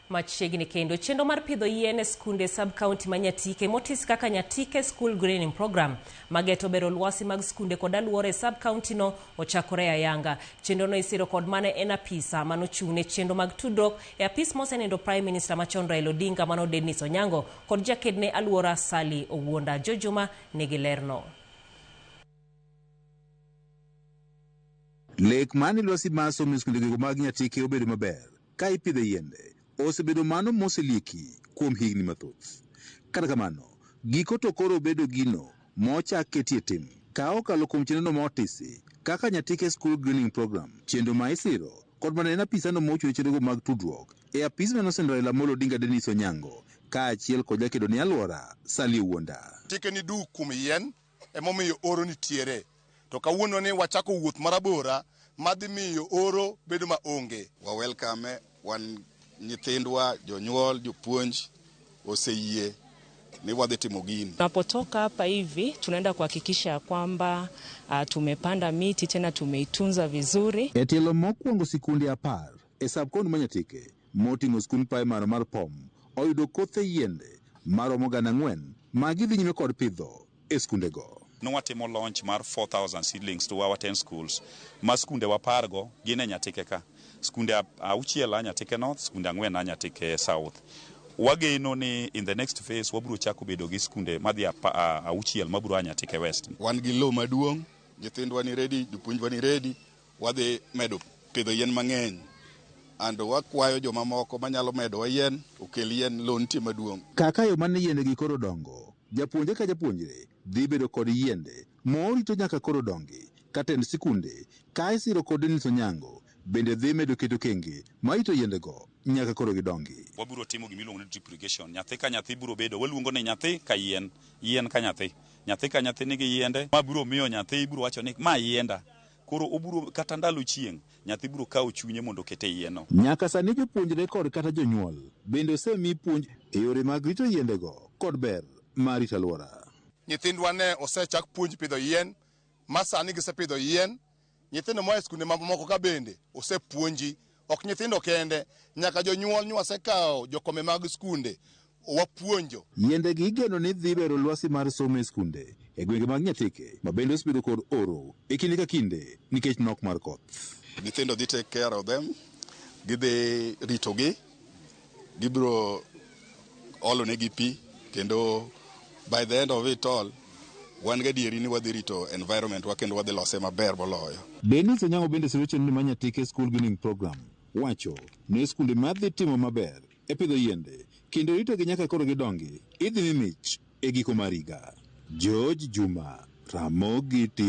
Machiegni kendo chenro mar pidho yien e skunde sub county ma Nyatike motis kaka Nyatike School Greening Program mageto bero lwasi mag skunde kod aluora e sub county no ochakore ayanga. Chenro no isiro kod mane en apisa manochung' ne chenro mag tudruok e apis mosenindo Prime Minister machon Raila Odinga mano Dennis Onyango kod jakedne aluora Sally Owuonda. Jojuma nigi lerno. Lek mane lwasi mar somo e skundego mag Nyatike obedo maber ka ipidho yiende osebedo mano moselieki kuom higni mathoth. Kata kamano, giko to koro bedo gino mochak ketie tim ka okalo kuom chenrono motisi kaka Nyatike School Greening Program, chenro ma isiro kod mana en apisano mochung' ne chenrogo mag tudruok e apis manosendo Raila Amolo Odinga Dennis Onyango kaachiel kod jakedo ne aluora Sally Owuonda. Tike ni duk kuom yien emomiyo oro nitiere. To kawuono ni wachako wuoth marabora madhi miyo oro bedo maonge. Wa welcome wan nyithindwa, jonyuol, jopuonj oseyie ni wadhi timo gini. Tunapotoka hapa hivi tunaenda kuhakikisha kwamba tumepanda miti tena tumeitunza vizuri. E tielo mokwongo sikunde 10 e sub county ma Nyatike moting'o skund primary mar Pom oyudo kothe yiende maromo 4,000 ma gidhi nyime kod pidho e skundego. Nwatimo launch mar 4,000 seedlings to our 10 schools. Ma skunde wapargo gin e Nyatike ka. Skunde 6 a Nyatike North, skunde 4 a Nyatike South. Wageno ni in the next phase wabiro chako bedo gi skunde madhi 6 mabiro a Nyatike West. Wan gi lowo maduong', nyithindwa ni ready, jopuonjwa ni ready, wadhi medo pidho yien mang'eny. And wakwayo jomamoko manyalo medowa yien, okel yien, lowo nitie maduong'. Kaka yo mane yiende gi koro dongo, japuonjre ka japuonjre dhi bedo kod yiende morito nyaka koro dongi. Katend sikunde ka isiro kod Dennis Onyango bende dhi medo keto kenge marito yiendego nyaka koro gidongi. Wabiro timo gimiluongo ni drip irrigation. Nyathi ka nyathi biro bedo, waluongo ni nyathi ka yien, yien ka nyathi. Nyathi ka nyathi nigi yiende, ma biro miyo nyathi biro wacho ni ma yienda. Koro obiro kata ndalo chieng', nyathi biro kawo chunye mondo okete e yienno. Nyaka sani jopuonjre kod kata jonyuol bende osemi puonj e yore mag rito yiendego kod ber mar rito alwora. Nyithindwa ne osechak puonj pidho yien, ma sani gisepidho yien. Nyithindo moa e skunde mamoko ka bende osepuonji. Ok nyithindo kende, nyaka jonyuol nywasekawo jokombe mag skunde wapuonjo. Yiende gi igeno ni dhi bero lwasi mar somo e skunde e gwenge mag Nyatike ma bende osebedo kod oro e kinde ka kinde nikech nok mar koth. Nyithindo dhi take care of them, gidhi ritogi, gibiro olo negi pi, kendo by the end of it all, wan gadieri ni wadhi rito environment wa kendo wadhi lose maber moloyo. Dennis Onyango bende siro chenro mar Nyatike School Greening Program wacho ni skunde madhi timo maber e pidho yiende kendo ritogi nyaka koro gidongi idhi mi mich e giko mar higa. George Juma, Ramogi TV.